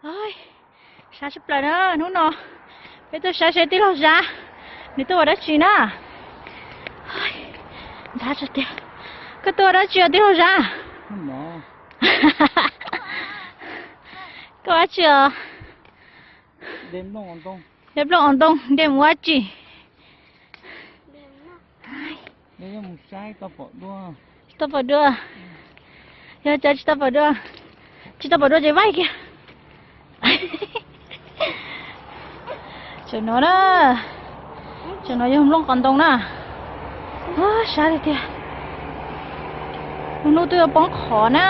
Oj, sab tshaj plaws na, hnub no peb tuaj saib seb tij laug Zab nws tuaj ua dab tsi na. Ntxhab tias, koj tuaj ua dab tsi os tij laug Zab? Koj ua dab tsi os? De nplooj qos ntoo, de mus ua dab tsi? Tsis tau pom dua. Yog cas tsis tau pom dua? Tsis tau pom dua ces vaij kiag. Tam no na, tam no yog nplooj qos ntoo na. Sab tiag tiag. Lub hnub twb yuav poob qho na.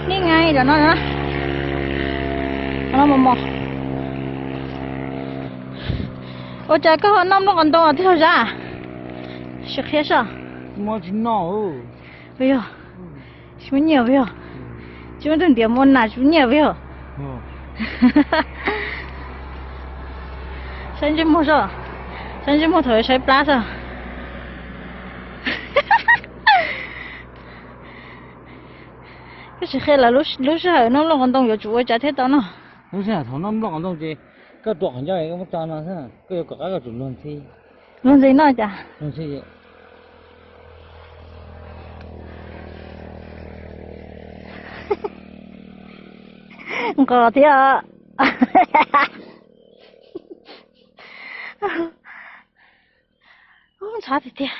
Nij nga tam no, tam no mos mos. Ua cas koj ho noj nplooj qos ntoo tij laug Zab? Sim qhia saib. Muaj tsis noj. Yog, tsis muaj nyiaj yog. Tsis muaj tug ntiav mus nas tsis muaj nyiaj yog. Saib ntsej muag saib, saib ntsej muag thaum saib plab saib. Koj sim qhia lawv lub sij hawm noj nplooj qos ntoo yuav tsum ua cas thiaj tau noj. Lub sij hawm thaum noj nplooj qos ntoo ces koj tuav qhov ncauj koj muab tso no xwb, koj yuav kom qab koj tsum luag ntxhi. Luag ntxhi noj cas? Nqos thiab. Ntxhab tiag tiag.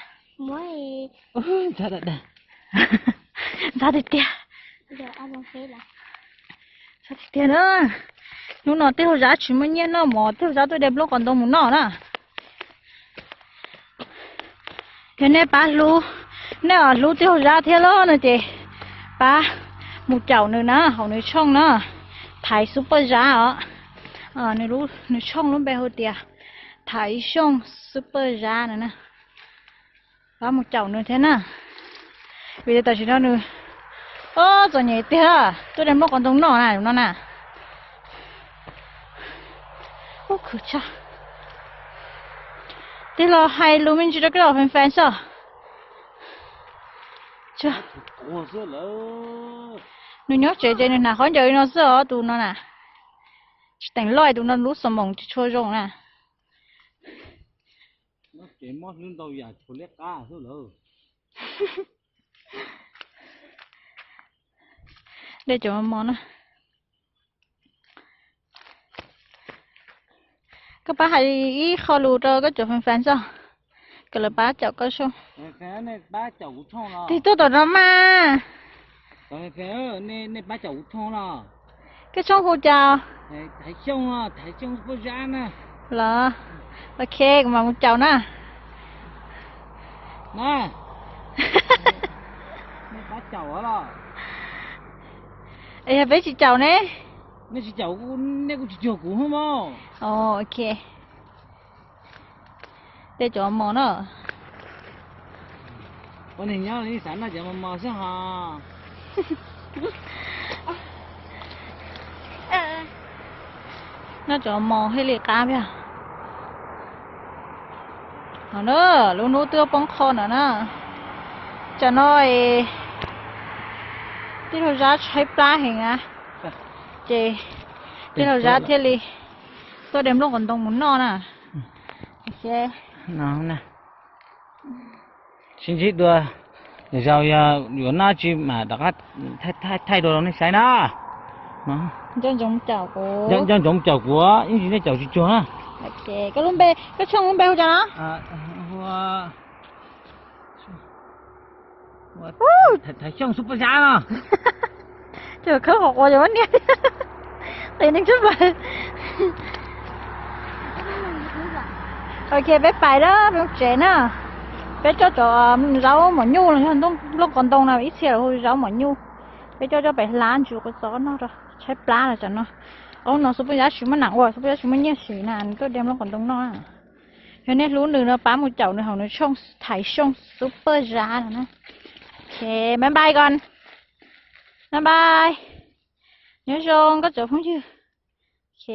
Ntxhab tiag tiag. Ntxhab tiag tiag na. Hnub no tij laug Zab tsis muaj nyiaj noj mov, tij laug Zab tuaj de nplooj qos ntoo mus noj na. Yog nej pab hlub, nej hlub tij laug Zab thiab los no ces pab mus caum nws na hauv nws tshooj na, Thaiv Super Zab os. Nws tshooj lub npe hu tias Thaiv Xyooj Super Zab no na. Pab mus caum nws thiab na, vim tias tam sim no nws, o, txom nyem tiag, tuaj de nplooj qos ntoo noj na no na. Ub, khwv tshaj. Tij laug hais lus me ntsis rau koj los fee fee xwb. Nws nyob tsev ces nws hnav khaub ncaws li no xwb os, tus no na. Tsis teem loj, tus no lub xo moos tsis tshua zoo na. Dej cov mos mos na. Koj pab hais ib qho lus rau koj cov fee fee xwb, kom lawv pab caum koj tshooj. Tig tuaj tom no mas. Koj tshooj hu cas? Los, ok, kuv mam mus caum na. Es yog peb tsis caum ne? Nej tsis caum, nej kuj tsis cuag kuv hos mog. Ok. Tej cov mos na. Ua neeg nyob xav noj cov mos mos xwb hos. Noj cov mos thiaj li qab tiag. No na, lub hnub twb poob qho no na. Tam no tij laug Zab tshaib plab heev na, ces tij laug Zab thiaj li tuaj de nplooj qos ntoo mus noj na. Sib ntsib dua, zaum yog yuav noj tsi mas rov qab thaij dua rau nej saib na. Nco ntsoov caum kuv, ib ntsis nej caum tsis cuag na. Koj lub npe, koj tshooj lub npe hu cas no? Thaiv Xyooj Super Zab no. Cov khawb qhov quav cov muab nias qis neeg tshaj plaws. Ok, peb pais na, peb mus tsev na. Peb coj cov zaub mom nyuj los yog nplooj qos ntoo no ib txhia los hu zaub mom nyuj. Peb coj coj pem hlab ntsus kua txob noj rau tshaib plab los tam no. Ob no Super Zab tsis muaj nam ua, Super Zab tsis muaj nyiaj siv na, nws tuaj de nplooj qos ntoo noj na. Yog nej hlub nws no pab mus caum nws hauv nws tshooj Thaiv Xyooj Super Zab no na. Ok, bye bye con. Bye bye. Nyob zoo koj cov phooj ywg. Ok.